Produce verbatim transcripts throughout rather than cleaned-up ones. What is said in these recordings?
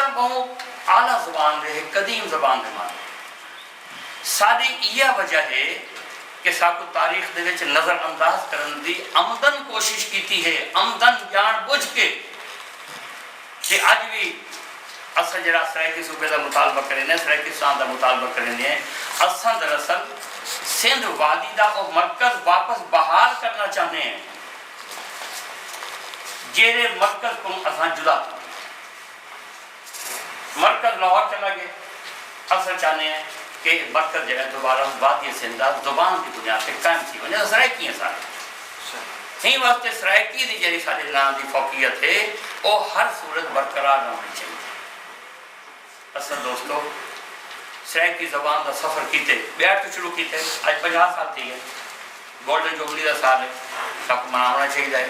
ٻہوں اعلیٰ زبان دے ہک قدیم زبان دے ماہر۔ ساݙی ایہا وجہ ہے کہ ساکوں تاریخ دے وچ نظر انداز کرݨ دی عمدن کوشش کیتی ہے، عمدن ڄاݨ ٻجھ کے۔ تے اڄ وی اساں جیڑھا سرائیکی صوبے دا مطالبہ کریندے ہیں، سرائیکستان دا مطالبہ کریندے ہیں، اساں دراصل سندھ وادی دا او مرکز واپس بحال کرݨا چاہندے ہیں جیڑھے مرکز کوں اساں جدا کیتے۔ مرکز لاہور چلا ڳئے۔ اساں چاہندے ہیں کہ مرکز جیڑھا دوبارہ وادی سندھ دا زبان دی بنیاد تے قائم تھی ونڄے۔ اساں سرائیکی ہیں سارے۔ ایں واسطے سرائیکی دی جیڑھی ساݙے ناں دی فوقیت ہے، او ہر صورت برقرار رہݨی چاہیدی۔ اساں دوستو، سرائیکی زبان دا سفر کیتے ٻیٹھ توں شروع کیتے، اڄ پنجاہ سال تھی ڳئے۔ گولڈن جوبلی دا سال ہے، ساکوں مناوݨا چاہیدا ہے۔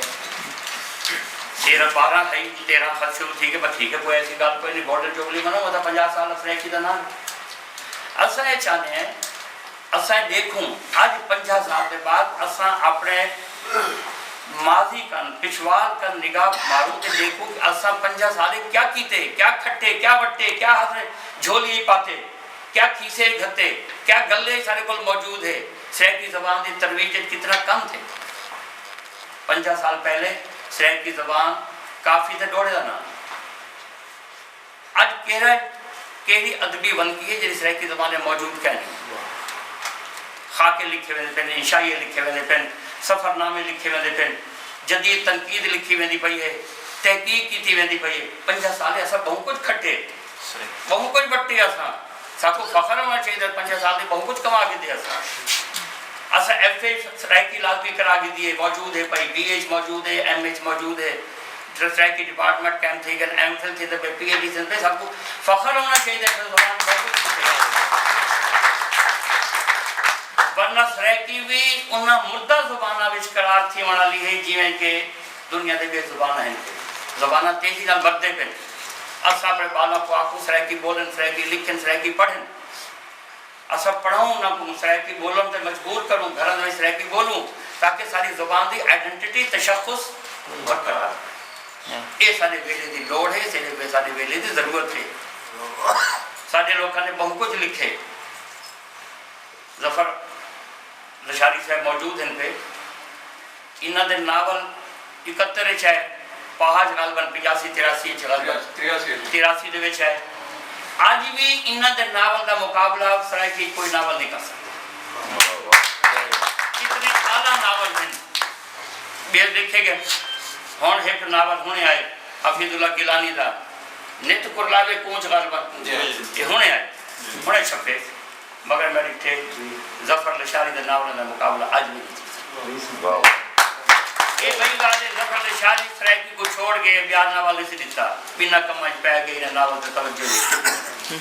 تیرہ بارہ ہئی، تیرہ خط شروع تھی ڳئے، پر ٹھیک ہے، کوئی ایسی ڳالھ کوئی نہیں، گولڈن جوبلی مناؤ، او تاں پنجاہ سال سرائیکی دا ناں ہے۔ اساں اے چاہندے ہیں، اساں اے ݙیکھوں، اڄ پنجاہ سال دے بعد اساں اپݨے ماضی کن، پچھوال کن نگاہ ماروں تے ݙیکھوں کہ اساں پنجاہ سال اچ کیا کیتے، کیا کھٹے، کیا وٹے، کیا ہتھ جھولی اچ پاتے، کیا کھیسے اچ گھتے، کیا ڳلے اچ ساݙے کول موجود ہے، سرائیکی زبان دی ترویج اچ کتنا کم تھئے۔ پنجاہ سال پہلے سرائیکی زبان کافی تے ݙوہڑے دا ناں۔ اڄ کیرھا، کیڑھی ادبی ونکی ہے جیڑھی سرائیکی زبان اچ موجود کائنی؟ خاکے لکھے ویندے پن، انشائیے لکھے ویندے پن، سفرنامے لکھے ویندے پن، جدید تنقید لکھی ویندی پئی ہے، تحقیق کیتی ویندی پئی ہے۔ پنجاہ سال اساں ٻہوں کجھ کھٹے، ٻہوں کجھ وٹے اساں۔ ساکوں فخر ہووݨا چاہیدا، پنجاہ سال دے ٻہوں کجھ کما گھدے اساں۔ اساں ایف اے سرائیکی لازمی کرا گھدی ہے، موجود ہے پئی، بی اے اچ موجود ہے، ایم اے اچ موجود ہے۔ سرائیکی ڈیپارٹمنٹ قائم تھی ڳئے، ایم فل تھیندے پئے، پی ایچ ڈی تھیندے پئے، ساکوں فخر ہووݨا چاہیدا ہے کہ زبان بہت کجھ سکھے۔ ورنہ سرائیکی وی انہاں مردہ زباناں وچ قرار تھیوݨ والی ہے، جیویں کہ دنیا دے ٻئے زباناں ہن۔ زباناں تیزی نال ودھدے پن۔ اساں اپݨے ٻالاں کوں آکھوں سرائیکی ٻولن، سرائیکی لکھن، سرائیکی پڑھن۔ اساں پڑھاؤں انہاں کوں، سرائیکی ٻولݨ تے مجبور کروں، گھراں دے وچ سرائیکی ٻولوں، تاکہ ساݙی زبان دی آئیڈینٹٹی، تشخص برقرار رہے۔ اے ساݙے ویلھے دی لوڑھ ہے، ساݙے، ساݙے ویلھے دی ضرورت ہے۔ ساݙے لوکاں نے ٻہوں کجھ لکھے۔ ظفر لشاری صاحب موجود ہن پئے۔ انہاں دے ناول اکہتر اچ ہے، پہاج غالباً پچاسی تراسی اچ غالباً تراسی۔ تراسی دے وچ ہے۔ اڄ وی انہاں دے ناول دا مقابلہ سرائیکی کوئی ناول نہیں کر سڳدا۔ اتنے اعلیٰ ناول ہن۔ ٻئے لکھے ڳئے۔ ہݨ ہک ناول ہݨے آئے حفیظ اللہ گیلانی دا، نت کرلاوے کونج غالباً۔ جی۔ اے ہݨے آئے، ہݨے چھپے۔ مگر میں ݙٹھے ظفر لشاری دے ناولاں دا مقابلہ اڄ وی نہیں تھی سڳدا۔ واہ۔ اے ٻئی ڳالھ ہے، ظفر لشاری سرائیکی کوں چھوڑ ڳئے، ٻیا ناول نی ݙتا، ٻنہاں کماں اچ پئے ڳئے، انہاں ناول تے توجہ نہیں۔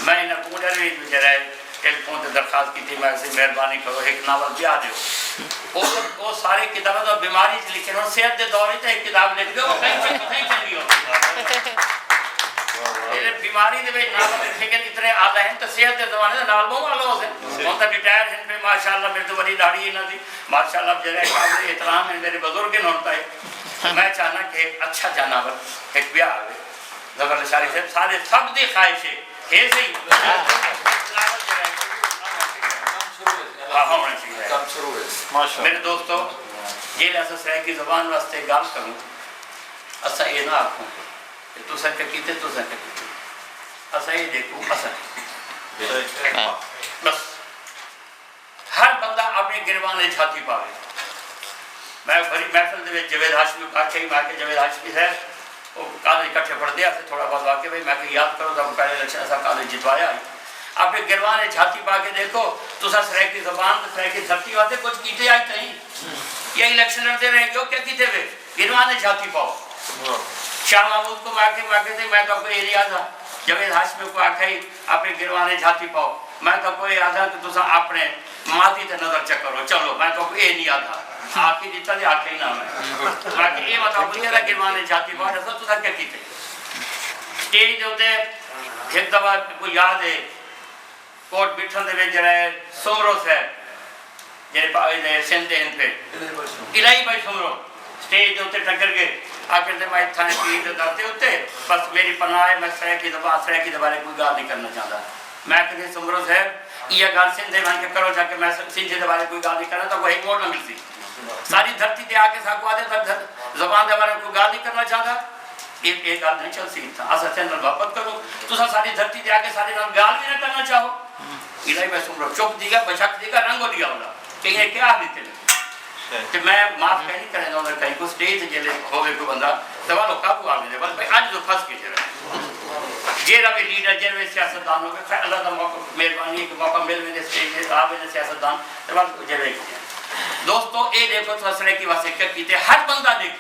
میں انہاں کوں ݙر وچ وچارائے ٹیلیفون تے درخواست کیتی، میں آکھیا مہربانی کرو ہک ناول ٻیا ݙیو۔ او، او سارے کتاباں تاں بیماری اچ لکھے ہن، صحت دے دور اچ تاں ہک کتاب لکھ ݙیو، کہیں چنگی، کہیں چنگی ہوندی۔ اے بیماری دے وچ ناول لکھے ڳئے اتنے اعلیٰ ہن، تے صحت دے زمانے دے ناول ٻہوں اعلیٰ ہوسن۔ ہݨ تاں ریٹائر ہن پئے، ماشاءاللہ، میݙے توں وݙی ݙاڑھی انہاں دی، ماشاءاللہ، جیڑھے قابل احترام ہن، میݙے بزرگ ہن ہݨ تائیں۔ میں چاہنا کہ ہک اچھا جا ناول ہک ٻیا آوے۔ ظفر لشاری صاحب، سارے سب دی خواہش ہے، ہے صحیح۔ ہاں، ہاں، ہونا چاہیے۔ کم شروع ہے۔ ماشاءاللہ۔ میرے دوستو، جیڑھے اساں سرائیکی زبان واسطے ڳالھ کروں، اساں اے نہ آکھوں کہ تساں کیا کیتے، تساں کیا کیتے۔ اساں اے ݙیکھوں، اساں کیا کیتے۔ صحیح۔ بس۔ ہر بندہ اپݨے گریوان اچ ہتھ ہی پاوے۔ میں بھری محفل دے وچ جاوید ہاشمی کوں آکھیا ہی، میں آکھیا، "جاوید ہاشمی صاحب، او کالج کٹھے پڑھدے ہاسے، تھوڑا بہت واقعہ بھئی، میں آکھیا، یاد کرو، تہاکوں پہلے الیکشن اساں کالج جتوایا ہئی۔ اپݨے گریوان اچ ہتھ ہی پا کے ݙیکھو، تساں سرائیکی زبان تے سرائیکی دھرتی واسطے کجھ کیتے اڄ تئیں؟ یا الیکشن لڑدے رہ ڳئے ہو، کیا کیتے وے؟" گریوان اچ ہتھ ہی پاؤ۔ شاہ محمود کوں میں آکھیا، میں آکھیا، "سئیں، میں تہاکوں اے نہیں آہدا۔" جاوید ہاشمی کوں آکھیا ہئی، اپݨے گریوان اچ ہتھ ہی پاؤ۔ میں تہاکوں اے آہداں کہ تساں اپݨے ماضی تے نظر چکرو۔ چلو، میں تہاکوں اے نہیں آہدا۔ آکھ ہی ݙتا تے آکھیا ہی نہ میں۔ میں آکھیا، اے میں تہاکوں نہیں آہدا، گریوان اچ ہتھ ہی پاؤ، ݙسو تساں کیا کیتے؟ اسٹیج دے اتے ہک دفعہ کوں یاد ہے، کوٹ مٹھن دے وچ جیڑھا ہے سومرو صاحب، جیڑھے پا-، جیڑھے سندھ دے ہن پئے۔ الہی بھائی سومرو۔ الہی بھائی سومرو۔ اسٹیج دے اتے ٹکر گئے، آکھن تے میں اتھاں پیر دے در دے اتے، بس میری پناہ ہے، میں سرائیکی زبان، سرائیکی دے بارے کوئی گالھ نہیں کرنا چاہندا۔ میں آکھیا سمرو صاحب، ایہا گالھ سندھ دے ونج کے کرو جا کے میں سنجھے دے بارے کوئی گالھ نہیں کرنا، تاں کوئی ووٹ نہ ملسی۔ ساری دھرتی تے آ کے ساکوں آدھے تاں زبان دے بارے کوئی گالھ نہیں کرنا چاہندا، اے اے گالھ نہیں چلسی اتھاں۔ اساں سندھ نال محبت کروں، تساں ساری دھرتی تے آ کے سارے نال گالھ وی نہ کرنا چاہو۔ الہی میں سمرو چپ دی گا، بشک دی گا، رنگو دی گا ہوندا کہ اے کیا آکھ ڈتے نے۔ تے میں معاف کہیں نہیں کریندا ہوندا کہیں کوں، سٹیج تے جیلے ہووے کوئی بندہ تے والو قابو آ ویندے، بس بھائی اج تو پھس کے جڑا جیڑا وی لیڈر، جیڑا وی سیاستدان ہووے، خیر اللہ دا موقع، مہربانی ہے کہ موقع مل ویندے، سٹیج تے آ ویندے سیاستدان تے والو جیڑے۔ دوستو، اے دیکھو تو سرائیکی واسطے کیا کیتے، ہر بندہ دیکھو۔